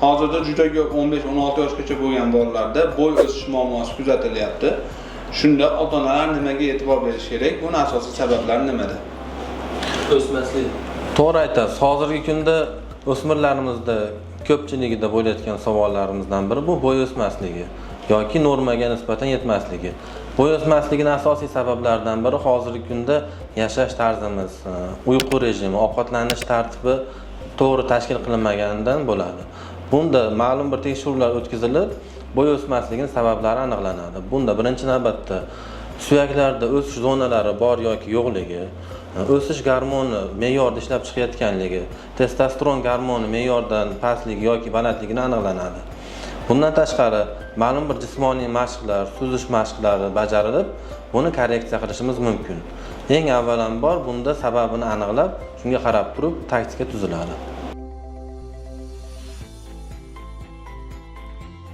Hozirda juda ko'p 15-16 yoshgacha bo'lgan bolalarda bo'y o'sish muammosi kuzatilyapti. Shunda ota-onalar nimaga e'tibor berish kerak? Buni asosiy sabablari nimada? O'smaslik. To'g'ri aytasiz. Hozirgi kunda o'smirlarimizda ko'pchiligida bo'layotgan savollarimizdan biri bu bo'y o'smasligi yoki normaga nisbatan yetmasligi. Bo'y o'smasligini asosiy sabablaridan biri hozirgi kunda yashash tarzimiz, uyqu rejimi, ovqatlanish tartibi to'g'ri tashkil qilinmaganidan bo'ladi. Bunda ma'lum bir tekshiruvlar o'tkazilib, bo'y o'smasligini sabablari aniqlanadi. Bunda birinchi navbatda suyaklarda o'sish zonalari bor yoki yo'qligi, o'sish gormoni me'yorda ishlab chiqayotganligi, testosteron gormoni me'yordan pastligi yoki balandligini aniqlanadi. Bundan tashqari ma'lum bir jismoniy mashqlar, suzish mashqlari bajarilib, buni korreksiya qilishimiz mumkin. Eng avvalambor bunda sababini aniqlab, shunga qarab turib taktika tuziladi.